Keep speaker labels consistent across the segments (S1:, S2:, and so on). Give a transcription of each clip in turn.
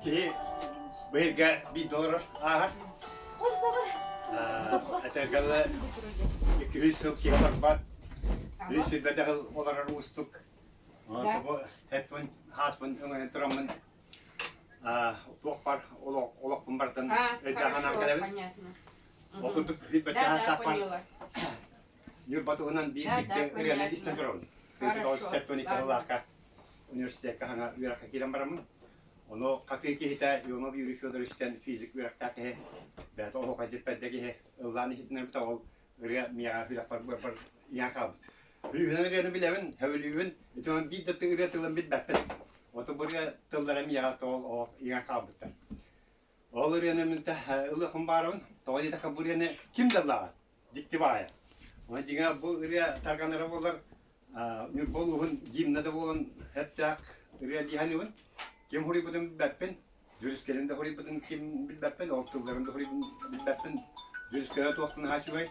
S1: Киһи быһырга биирдэ олорор ааһар. Этэргэлэ 200 сыл киһи олорбат. Үс сирбэтэх олорор уустук. Эттун хааспын өҥөйөн тураммын туох бар олохпун барытын өйдөөх анаан кэлэбин. Ол курдук билбэччэ хаастаахпар Ньурба туһунан биир дьикти ырыаны истэн турабын. 1972 сыллаахха университекка саҥа үөрэххэ киирэн бараммын. Ону хатыы киһитэ Ионов Юрий Федоровичтан физик үөрэхтээх киһи, бэйэтэ оһуохайдьыт бэрдэ киһи ыллаан иһитиннэрбитэ ол ырыа миэхэ сүрэхпэр быарбар иҥэн хаалбыт. Үһүнэн ырыаны билэбин, сөбүлүүбүн, итинэн биир да ырыа тылын билбэппин. Оту бу ырыа тыллара миэхэ тоҕо иҥэн хаалбыттар. Ол ырыаны мин ылыахпын баарабын. Тоҕо диэтэххэ бу ырыаны ким да ыллаабат. Дьикти баайа. Онон дьиҥэ бу ырыа тарҕанара буоллар Ньурба улууһун гимна да буолан сөптөөх ырыа дии саныыбын. Ким суруйбутун билбэппин, дьүрүскэлин да суруйбутун ким билбэппин, ол тылларын да суруйбутун билбэппин. Дьүрүскэлэ туохтан наһаа үчүгэй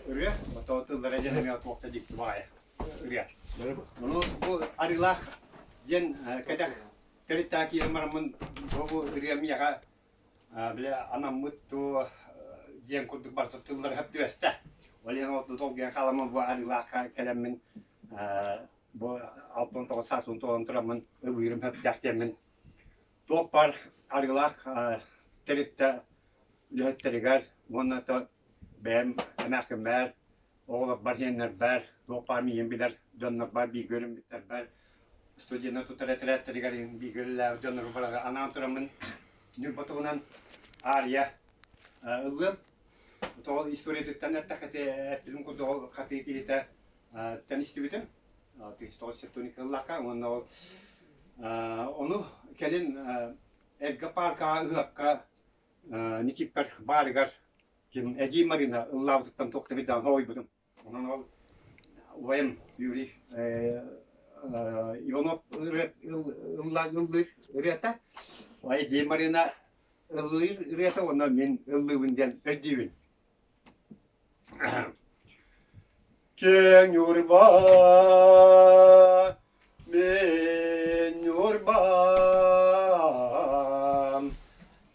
S1: ырыа, ото тыллара дьэн эмиэ туох да дьикти баайа ырыа. Ону бу арыылаах диэн кэтэх төрүттээх киирэн бараммын бу ырыа миэхэ били анаммыт туо диэн курдук барыта тыллары сөп түбэстэ. Ол иһин ол долгуйан хааламмын бу арыылаахха кэлэммин бу 69 сааспын туолан тураммын ылыырым сөптөөх диэммин туох баар арыылаах тэрилтэ үлэһиттэригэр уонна то бэйэм эмээхсиммэр оҕолорбор сиэннэрбэр туох баар миигин билэр дьоннорбор бииргэ үөрэммиттэрбэр студеннар тутар этэрээттэригэр бииргэ үлэлээбит дьоннору барыга анаан тураммын Ньурба туһунан ария ыллыам. Тоҕо историятыттан эттэххэ эппитим курдук ол хатыы киһитэ тэн истибитим. 1972 ыллахха уонна ол ону кэлин эргэ пааркаҕа ыһыахха Никиппер баарыгар ким Эдьиий Марина ыллаабытыттан туох да өйдөөн хоһуйбутум. Онон ол убайым Юрий Иванов ыллыыр ырыата, Эдьиий Марина ыллыыр ырыата уонна мин ыллыыбын диэн өйдүүбүн. Киэҥ Ньурба, мин Ньурбам,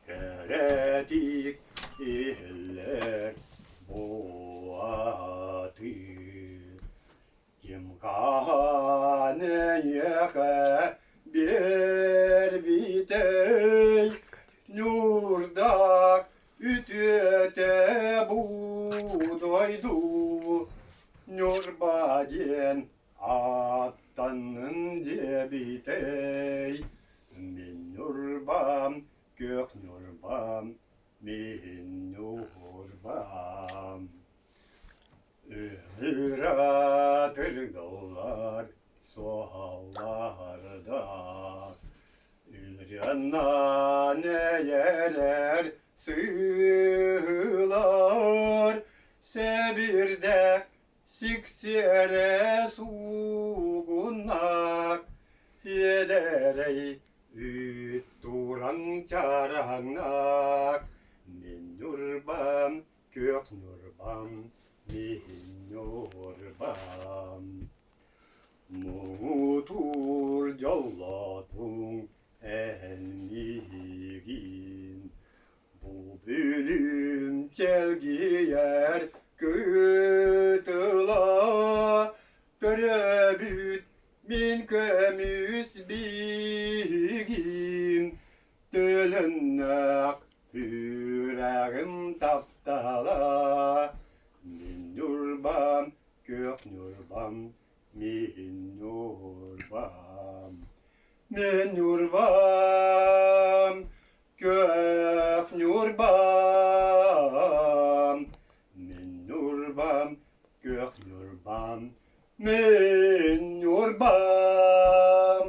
S1: кэрэтик иһиллэр буолаатыы. Ким хаһан эйиэхэ биэрбитэй, ньуурдаах үтүөтэ бу дойду Ньурба диэн ааттаннын диэбитэй. Мин Ньурбам, күөх Ньурбам, мин Ньурбам. Ыратыргаллар суһалларда Ырыаннан эйэлэр сыылар Сэбирдэх сиксиэрэ суугуннах Иэдэрэй үүт тураҥ чараҥнах Мин Ньурбам күөх Ньурбам, миһин Ньурбам. Муҥутуур дьоллоотуҥ эн миигин, Бу бүлүүм чэлгийэр кытыла, Төрөөбүт мин көмүс биһигим, Төлөннөөх Сүрэҕим таптала, мин Ньурбам, күөх Ньурбам, мин Ньурбам. Мин Ньурбам, күөх Ньурбам, мин Ньурбам, күөх Ньурбам, мин Ньурбам.